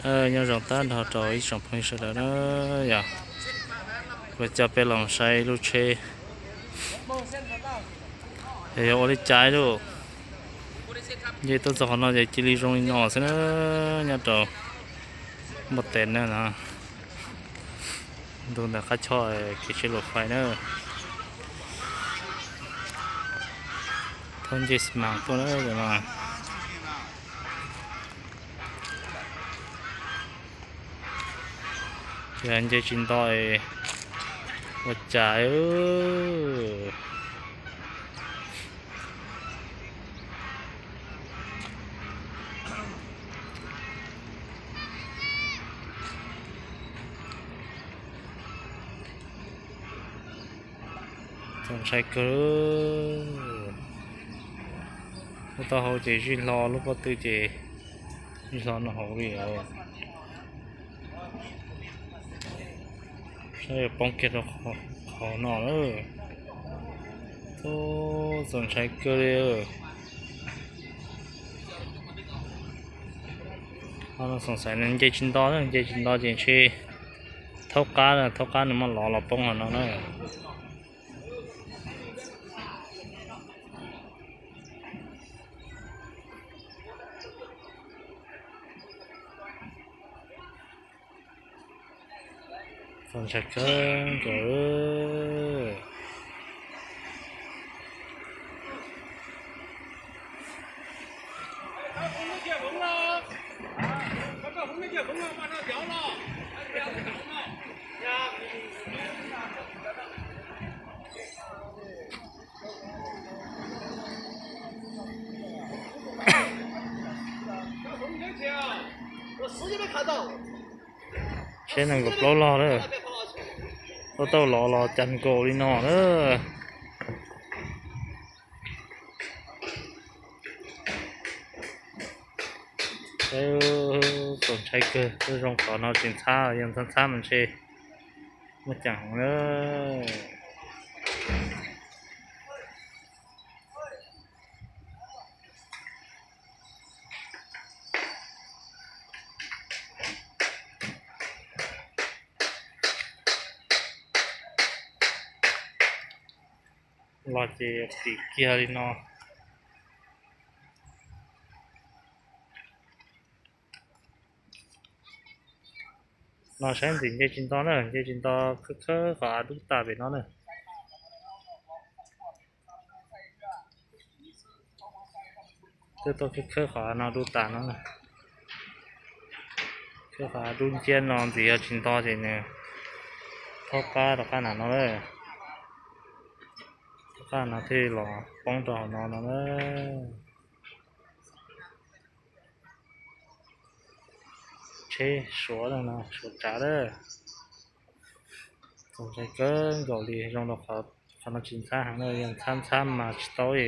Nyob zoo tag nrho rau ib tsoom phooj ywg sawv daws na yom. Kuv coj peb los saib lub tsheb, yog ua li cas lauj. Nce tuaj txog qhov no ces cia li zoo li no xwb na, nyob rau Npoj Tes na no. Ntu ntawm qab choj kev tsheb luam fais na. Thauj ncej xi mas tuaj na no. Yog nce tsis nto ua cas. Txaus ntshai kawg. Lub taub hau ces zij hlo, lub pob tw ces zij hlo no hauv li os. Saib yuav poob kiag rau qhov no lawm. Txaus ntshai kawg li. Xoom xaiv nws nce tsis nto, nce tsis nto ces ntshe thaub qab, thaub qab nws muaj lov los poob hauv no na. Txaus ntshai kawg nkaus. Tsheb nees nkaum plaub log lawm, ua tau los los cas nkaus li no na. Txaus ntshai kawg, tuaj zoo qhov no tsis ntxhab, yog ntxhab ntxhab mas ntshe muaj ceem heev na. Los ces pim kiag li no. No saib ntxim nce tsis nto na, nce tsis nto, khawb khawb qhov av dub tas pem no na. Twb tuaj khawb khawb qhov av no dub tas no na. Khawb qhov av dub nciab no ntxiv, yog tsis nto ces nws thaub qab rov qab nram no na. Thaub qab no thiaj los poob rau hauv no no na. Tsheb suav no, suav tsav lawm. Txaus ntshai kawg nkaus li, zoo rau qhov no tsis ntxhab heev na, yog ntxhab ntxhab mas tsis tau li.